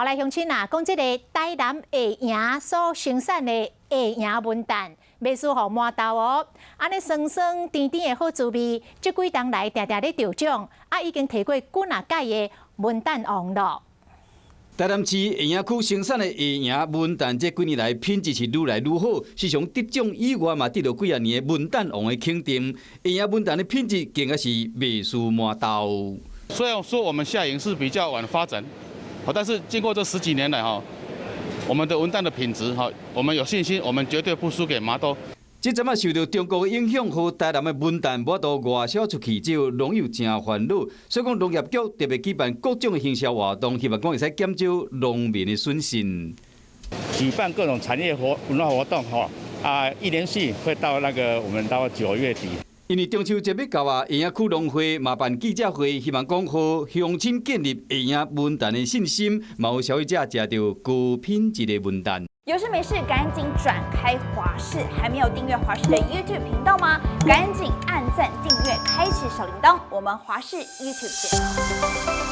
來鄉親啊，講這个台南下營所生產的下營文旦，袂輸予麻豆哦。按呢酸酸甜甜的好滋味，這幾冬來定定咧得獎，啊已經提過幾若屆的文旦王咯。台南市下營區生產的下營文旦，這幾年來品質是愈來愈好，時常得獎以外，嘛得著幾仔年的文旦王的肯定。下營文旦的品質更加是袂輸麻豆。雖然說我們下營是比較晚發展，但是經過這十幾年來哈，我們的文旦的品質哈，我們有信心，我們絕對不輸給麻豆。這陣仔受著中國的影響，予台南的文旦無法度外銷出去，這農友誠煩惱。所以講農業局特別舉辦各種的行銷活動，希望講會使減少農民的損失。舉辦各種產業活文化活動，吼啊，一連續會到那個我們到9月底。因為中秋節欲到啊，下營區農會嘛辦記者會，希望講予鄉親建立下營文旦的信心，嘛予消費者食著高品質的文旦。有事沒事趕緊轉開華視，還沒有訂閱華視的 YouTube 頻道嗎？趕緊按讚訂閱，開啟小鈴鐺。我們華視 YouTube 見。